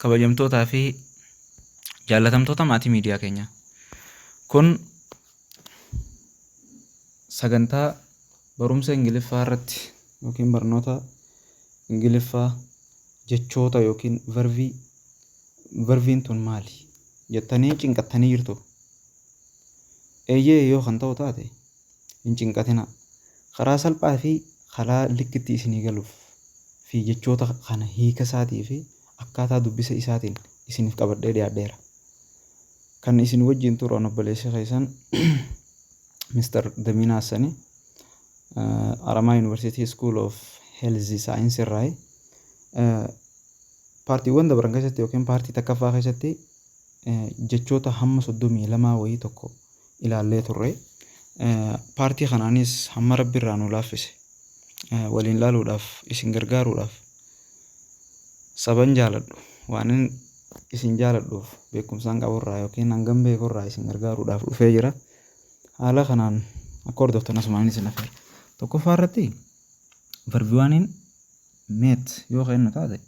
Kabajamtootaa fi jaallatamtoota maatii miidiyaa keenyaa. Kun sagantaa barumsa Ingiliffaa irratti yookiin barnoota Ingiliffaa jechoota yookiin verbii, verbiin tun maali jettanii cinqattanii jirtu. Eeyyee, yoo kan ta'u taate hin cinqatinaa. Karaa salphaa fi karaa likkitti isinii galuuf fi jechoota kana hiika isaatii fi akkaataa dubbisa isaatiin isiniif qabadhee dhiyaadheera. Kan isin wajjin turu an obboleessa keessan Mr. Damiinaa Hassanii, Haramaya University School of Health Science irraayi. Paartiiwwan dabran keessatti yookiin paartii takkaffaa keessatti jechoota hamma 32 wayii tokko ilaallee turre. Paartii kanaanis hamma Rabbi irraa nu laaffise waliin ilaaluudhaaf, isin gargaaruudhaaf, saban jaaladhu waanin isin jaaladhuuf beekumsaan qaburraa yookiin hangam beekurraa isin gargaaruudhaaf dhufee jira. Haala kanaan akka hordoftan asumaan isin afeera. Tokkoffaa irratti verb oneiin meet yoo kennu taate,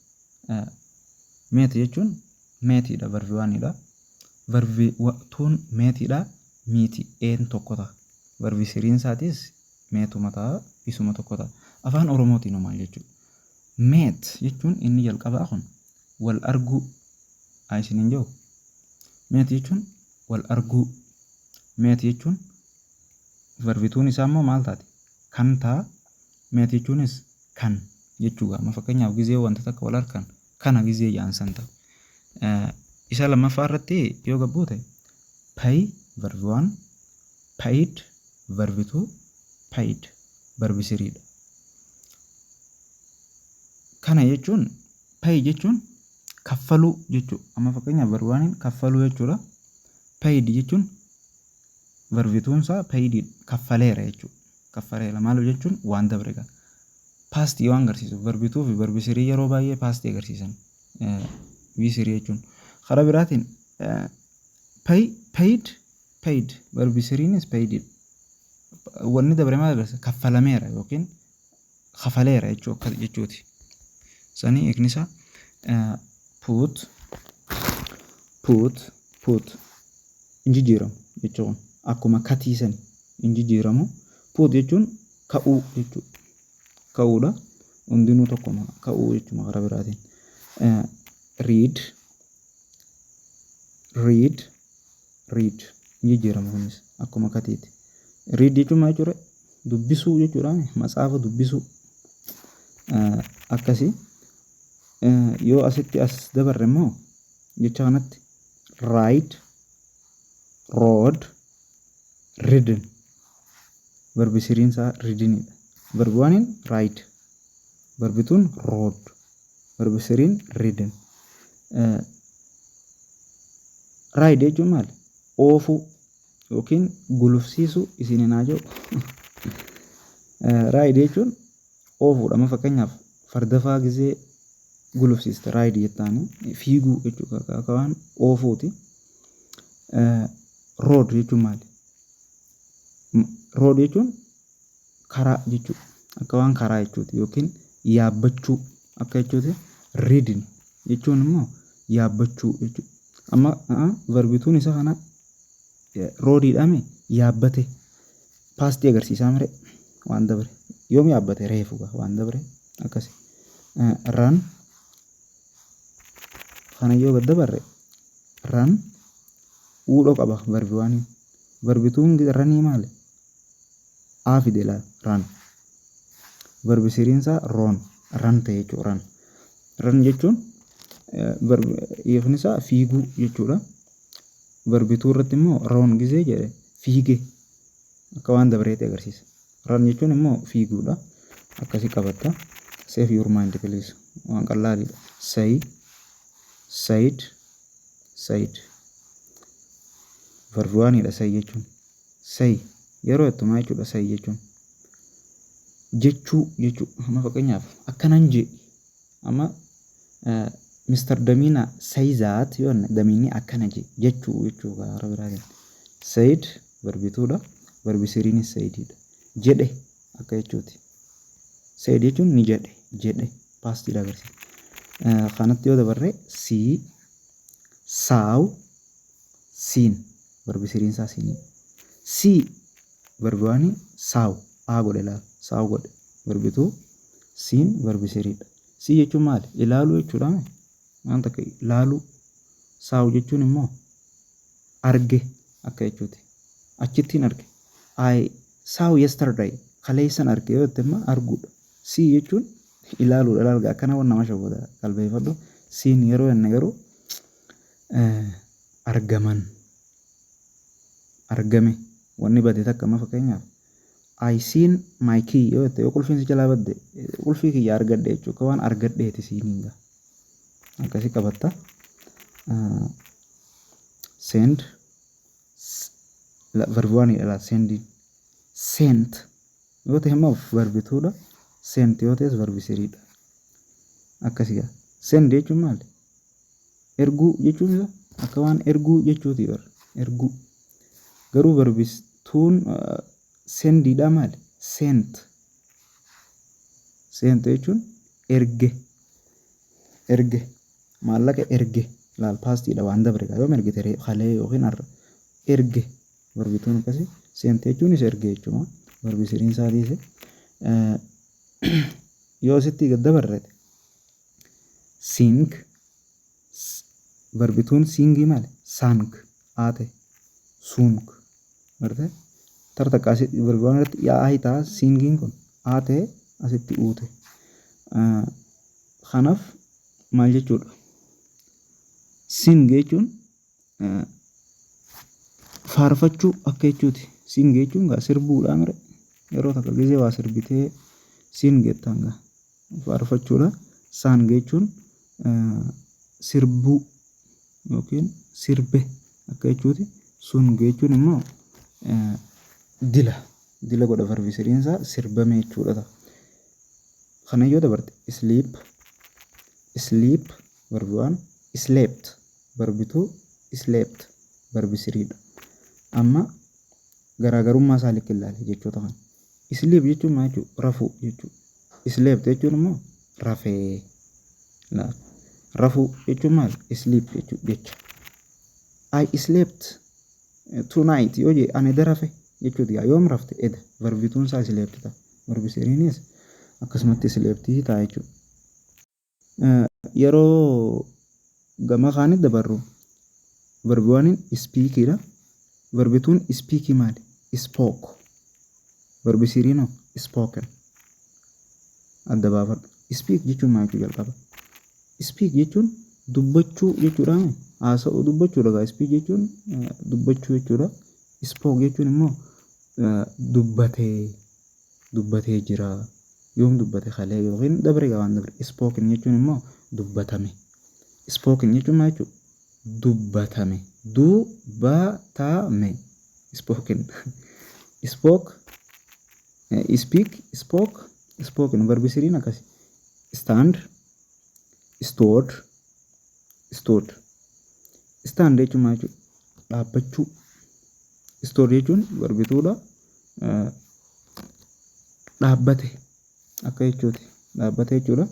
meet jechuun metiidha, verb oneiidha. Verb twon metiidha, meet een tokko ta'a. Verb threen isaatis metuma ta'a, isuma tokko ta'a. Afaan Oromootiin maal jechuudha? Meet jechuun inni jalqabaa kun wal arguu haa isiniin jiru. Meet jechuun wal arguu. Meet jechuun verb twon isaa immoo maal taati? Kan ta'a. Meet jechuunis kan jechuudha. Amma fakkeenyaaf gizee wanta takka wal harkan kana gizee ja'an san ta'a. Isa lammaffaa irratti yoo gabbuute, pay verb one, paid verb two, paid verb threedha. Kana jechuun pay jechuun kaffaluu jechuudha. Amma fakkeenyaaf verb oneiin kaffaluu jechuudha. Paid jechuun verb twonsaa paid kaffaleera jechuudha. Kaffaleera maal jechuun waan dabre egaa. Pastii waan agarsiisu, verb two fi verb three yeroo baay'ee pastii agarsiisan. V three jechuun. Karaa biraatiin pay, paid, paid verb threenis paid. Wanni dabre maal agarsiisa? Kaffalameera yookiin kafaleera jechuu akka jechuuti. Sanii hiikni isaa put, put, put hin jijjiiramu jechuun akkuma katii sani hin jijjiiramu. Put jechuun ka'uu jechuudha. Ka'uudha. Hundinuu tokkuma, ka'uu jechuudha karaa biraatiin. Read, read, read hin jijjiiramu, kunis akkuma katiiti. Read jechuun maal jechuudha? Dubbisuu jechuudha. Matsaafa dubbisuu. Akkasii. Yoo asitti as dabarre immoo jecha kanatti, ride, rode, ridden. Verb threen isaa riddenidha. Verb oneiin ride. Verb twon rode. Verb threen ridden. Ride jechuun maali? Oofuu yookiin gulufsiisuu isiniin haa jedhu. Ride jechuun oofuudha. Amma fakkeenyaaf farda fa'aa gizee gulufsiiste ride jettaani, fiiguu jechuudha. Akka waan oofuuti. Rode jechuun maali? Rode jechuun karaa jechuudha. Akka waan karaa jechuuti yookiin yaabbachuu akka jechuuti. Ridden jechuun immoo yaabbachuu jechuudha. Amma verb twon isa kana rodeiidhaami, yaabbate, pastii agarsiisaa mire, waan dabre. Yoom yaabbate? Reefu waan dabre akkasi. Run kana yoo gad dabarre, run uudhoo qaba verb oneiin. Verb twon runii maali? A fide laal, run. Verb threen isaa run, run ta'e jechuudha, run. Run jechuun hiikni isaa fiiguu jechuudha. Verb two irratti immoo run gizee jedhe fiige, akka waan dabreetti agarsiisa. Run jechuun immoo fiiguudha. Akkasii qabatta. Save your mind, please. Waan qallaaliidha. Say, said, said. Verb oneiidha say jechuun. Say yeroo jettu maal jechuudha say jechuun? Jechuu jechuudha. Amma fakkeenyaaf akkanan jee, amma Mr. Damiina say that yoo Damiinni akkana jee jechuu jechuu karaa biraatiin. Said verb twodha. Verb threenis saidiidha. Jedhe akka jechuuti. Said jechuun ni jedhe, jedhe pastiidha agarsiisa. Kanatti yoo dabarre, see, saw, seen. Verb threen isaa seenii. See verb one, saw a godhe laal, saw godhe verb two, seen verb threedha. See jechuun maali? Ilaaluu jechuudha. Waan takka ilaaluu. Saw jechuun immoo arge akka jechuuti. Achittiin arge. "I saw yesterday", kaleessan arge yoo jette immoo arguudha. See jechuun ilaaluudha. Ilaal, akkana waan nama shawwata qalbeeffadhu. Seen yeroo jenne garuu argaman, argame, wanni bade takka. Amma fakkeenyaaf "I seen my key" yoo jette, yoo qulfiin si jalaa badde, qulfii kiyya argadhe jechuudha. Akka waan argadheeti seeniin gaa. Akkasii qabatta. Send verb oneiidha sendiin. Sent yoo ta'e immoo verb twodha. Sent yoo ta'es verb threedha. Akkasii gaa. Send jechuun maali? Erguu jechuun isaa akka waan erguu jechuuti bara. Erguu. Garuu verb twon sendiidha maali? Sent. Sent jechuun erge. Erge. Maallaqa erge. Laal, pastiidha, waan dabre gaa. Yoom ergite? Kalee yookiin har'a. Erge. Verb twon akkasii. Sent jechuunis erge jechuudha. Verb threen isaa dhiise. Yoo asitti gad dabarre, sing, verb twon singii maali? Sang a ta'e. Sung. Gartee? Tara takka asitti verb one irratti yaa ta'a, singiin kun a ta'e, asitti uu ta'e. Kanaaf maal jechuudha? Sing jechuun faarfachuu akka jechuuti. Sing jechuun gaa sirbuudha mire. Yeroo takka gisee waa sirbitee sing jettaan gaa faarfachuudha. Sang jechuun sirbuu yookiin sirbe akka jechuuti. Sung jechuun immoo dila dila godha, verb threen isaa sirbame jechuudha ta'a. Kana yoo dabarte, sleep, sleep verb one, slept verb two, slept verb threedha. Amma garaagarummaa isaa likki ilaali jechoota kana. Sleep jechuun maal jechuudha? Rafuu jechuudha. Slept jechuun immoo rafee. Rafuu jechuun maali? Sleep jechuudha jecha. "I slept tonight" yoo jedhe, ani eda rafe jechuuti. Yoom rafte? Eda. Verb twon isaa slept ta'a. Verb threenis akkasumatti slept ta'a jechuudha. Yeroo gama kaanitti dabarru, verb oneiin speakiidha. Verb twon speakii maali? Spoke. Verb threenoo spoken. Adda baafadhu. Speak jechuun maal jechuu jalqaba? Speak jechuun dubbachuu jechuudha. Haasa'uu, dubbachuudha gaa. Speak jechuun dubbachuu jechuudha. Spoke jechuun immoo dubbatee, dubbatee jira. Yoom dubbate? Kalee yookiin dabre gaa, waan dabre. Spoken jechuun immoo dubbatame. Spoken jechuun maal jechuudha? Dubbatame. Dubbatame. Spoken. Spoke, speak, spoke, spoken. Verb threen akkasi. Stand, stood, stood. Stand jechuun maal jechuudha? Dhaabbachuu. Stood jechuun verb twodha. Dhaabbate akka jechuuti. Dhaabbate jechuudha.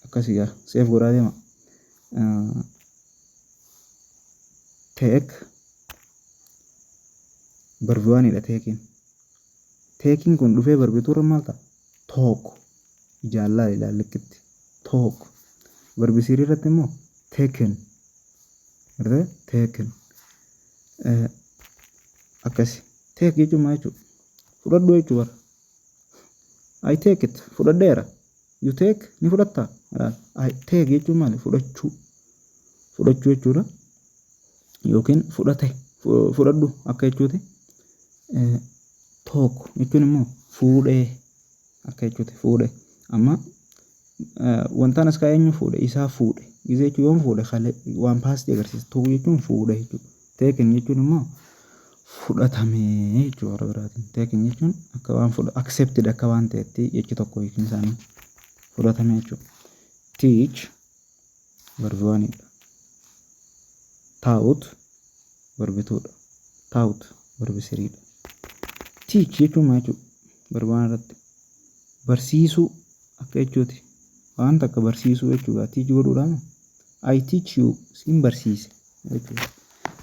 Akkasii gaa, save godhaa deema. Take verb oneiidha takeiin. Takeiin kun dhufee verb tworra maal ta'a? Took. Ijaan laali, ilaali likkitti. Took. Verb three irratti immoo taken. Gartee? Taken. Akkasi. Take jechuun maal jechuudha? Fudhadhu jechuu bara. I take it, fudhadheera. You take, ni fudhattaa? I take jechuun maali? Fudhachuu. Fudhachuu jechuudha. Yookiin fudhate, fudhadhu akka jechuuti. Took jechuun immoo fuudhee akka jechuuti, fuudhee. Amma wantaan as kaa'e eenyu fuudhe? Isaa fuudhe. Gisee jechuun yoom fuudhe? Kalee, waan pastii agarsiisa. Took jechuun fuudhe jechuudha. Taken jechuun immoo fudhatamee jechuudha karaa biraatiin. Taken jechuun akka waan fudha, accepted akka waan ta'etti jechi tokko hiikni isaanii fudhatame jechuudha. Teach verb oneiidha. Taught verb twodha. Taught verb threedha. Teach jechuun maal jechuudha? Verb one irratti barsiisuu akka jechuuti. Waan takka barsiisuu jechuudha. Teach godhuudhaan I teach you, siin barsiise jechuudha.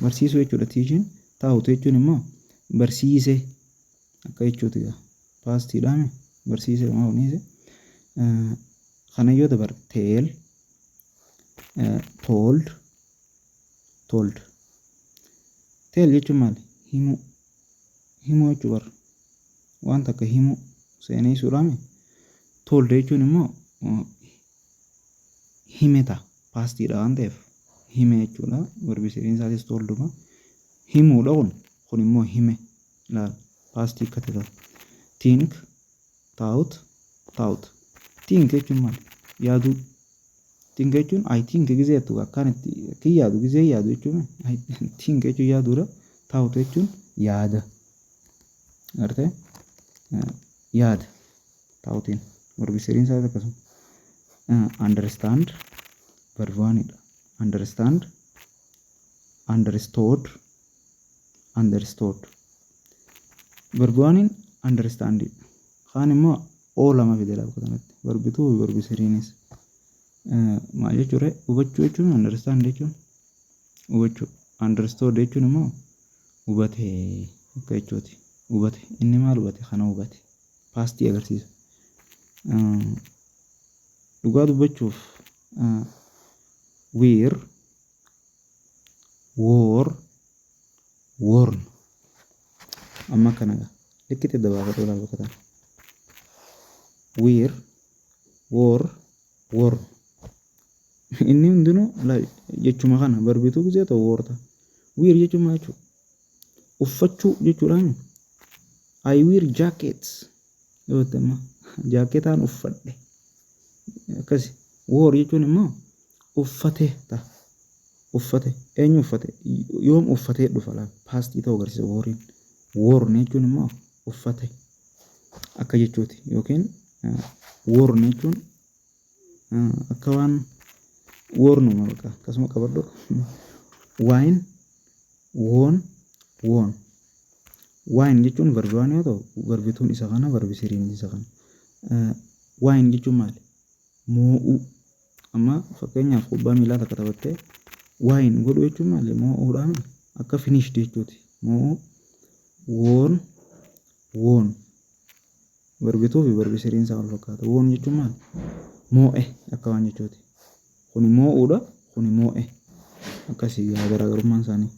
Barsiisuu jechuudha teachiin. Taught jechuun immoo barsiise akka jechuuti gaa. Pastiidhaan barsiise maa kunis. Kana yoo dabarre, tell, told, told. Tell jechuun maali? Himuu. Himuu jechuu bara. Waan takka himuu, seeneessuudhaan. Told jechuun immoo hime ta'a. Pastiidha waan ta'eef hime jechuudha. Verb threen isaatis tolduma. Himuudha kun. Kun immoo hime. Ilaala. Pastii akka ta'e. Think, thought, thought. Think jechuun maali? Yaaduu. Think jechuun I think gizee jettu akkaan itti akkin yaadu, gizee yaadu jechuun I think jechuun yaaduudha. Thought jechuun yaada. Agartee, yaada. Thoughtiin. Verb threen isaas akkasuma. Understand verb oneidha. Understand, understood, understood. Verb oneiin understandidha. Kaan immoo o lama fide lafa kanatti. Verb two fi verb threenis. Maal jechuudha? Hubachuu jechuun, understand jechuun hubachuu. Understood jechuun immoo hubate akka jechuuti. Hubate. Inni maal hubate? Kana hubate. Pastii agarsiisa. Dhugaa dubbachuuf, wear, wore, worn. Amma akkana gaa. Likkitti dabaafadhu ilaal bakka tana. Wear, wore, worn. Inni hundinuu jechuma kana verb two gisee ta'u wore ta'a. Wear jechuun maal jechuudha? Uffachuu jechuudhaan. I wear jackets yoo jette, amma jaaketaan uffadhe akkasi. Wore jechuun immoo uffate ta'a. Uffate, eenyu uffate, yoom uffatee dhufa laata, pastii ta'uu agarsiisa woreiin. Worn jechuun immoo uffate akka jechuuti, yookiin worn jechuun akka waan wornuma bakka akkasuma qabadhu. Win, won, won. Win jechuun verb one yoo ta'u, verb twon isa kana, verb threen isa kana. Win jechuun maali? Moo'uu. Amma fakkeenyaaf kubbaa miilaa takka taphattee win godhu jechuun maali? Moo'uudhaan akka finished jechuuti. Moo'uu. Won, won. Verb two fi verb threen isaa wal fakkaata. Won jechuun maali? Moo'e akka waan jechuuti. Kuni moo'uudha, kuni moo'e. Akkasii garaagarummaan isaanii.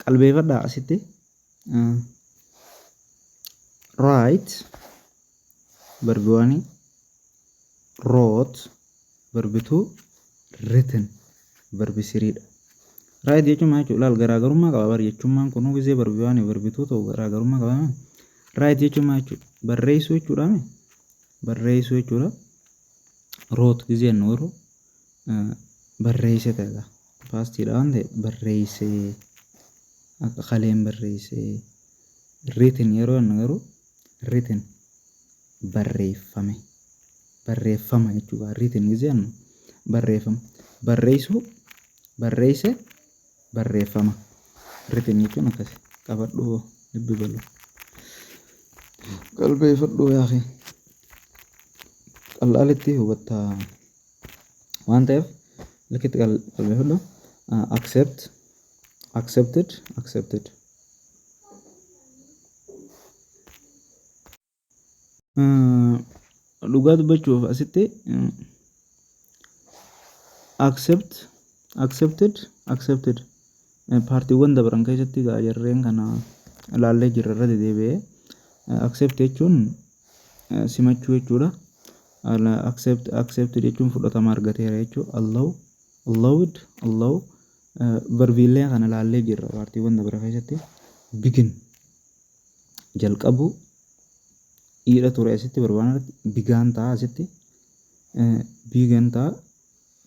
Qalbeeffadhaa asitti. Write verb one, wrote verb two, written verb threedha. Write jechuun maal jechuudha? Laal, garaagarummaa qaba bari jechummaan kun gisee verb one, verb two ta'u garaagarummaa qaba. Write jechuun maal jechuudha? Barreessuu jechuudha. Barreessuu jechuudha. Wrote gisee jennu garuu barreesse ta'edha. Pastiidha waan ta'eef barreessee, akka kaleen barreessee. Written yeroo jennu garuu written barreeffame. Barreeffama jechuudha. Written gisee jennu barreeffama. Barreessuu, barreesse, barreeffama. Written jechuun akkasi. Qabadhu, dubbi balu. Qalbeeffadhu yaaqi. Qal'aalitti hubattaa waan ta'eef likkitti qalbeeffadhu. Accept, accepted, accepted. Dhugaa dubbachuuf asitti accept, accepted, accepted partiiwwan dabran keessatti egaa jarreen kana ilaallee jirra irra deddeebi'ee. Accept jechuun simachuu jechuudha. Accept, accepted jechuun fudhatama argateera jechuudha. Allow, allowed, allow verbiilee kana ilaallee jirra partiiwwan dabran keessatti. Begin jalqabuu dhiidha ture, asitti barbaadatti began ta'a, asitti began ta'a.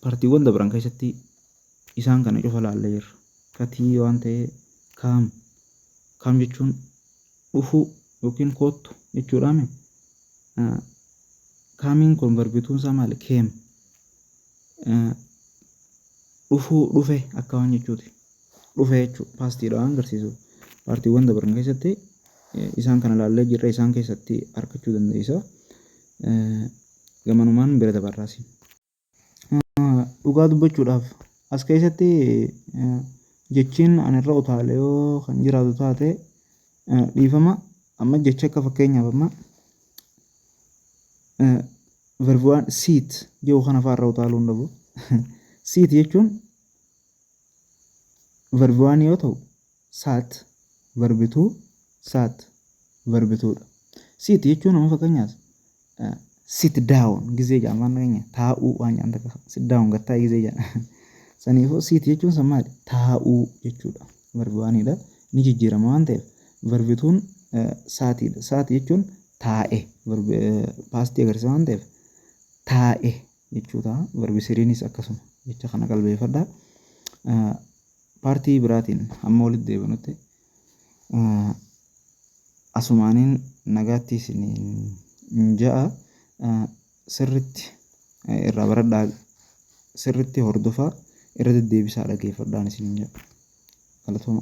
Partiiwwan dabran keessatti isaan kana cufa ilaallee jirra. Katii waan ta'e come, come jechuun dhufuu yookiin koottu jechuudhaami. Comeiin kun verb twon isaa maali? Came. Dhufuu, dhufe akka waan jechuuti. Dhufe jechuudha. Pastiidha waan agarsiisu. Partiiwwan dabran keessatti isaan kana ilaallee jirra, isaan keessatti argachuu dandeessa. Gamanumaan bira dabarraasi. Dhugaa dubbachuudhaaf as keessatti jechiin ani irra utaale yoo kan jiraatu taate dhiifama. Amma jecha akka fakkeenyaaf amma verb one sit jedhu kana fa'aa irra utaaluu hin dhabu. Sit jechuun verb one yoo ta'u, sat verb two, sat verb twodha. Sit jechuun amma fakkeenyaaf sit down gizee jedhan, afaan keenya taa'uu waan jedhan takka, sit down gattaa gizee jedhan. Saniifuu sit jechuun san maali? Taa'uu jechuudha. Verb oneiidha. Ni jijjiirama waan ta'eef verb twon satiidha. Sat jechuun taa'e, pastii agarsiisa waan ta'eef taa'e jechuu ta'a. Verb threenis akkasuma. Jecha kana qalbeeffadhaa. Partii biraatiin hamma walitti deebinutti asumaaniin nagaatti isiniin ja'a. Sirritti irraa baradhaa, sirritti hordofaa, irra deddeebisaa dhaggeeffadhaan isiniin jedha. Galatooma.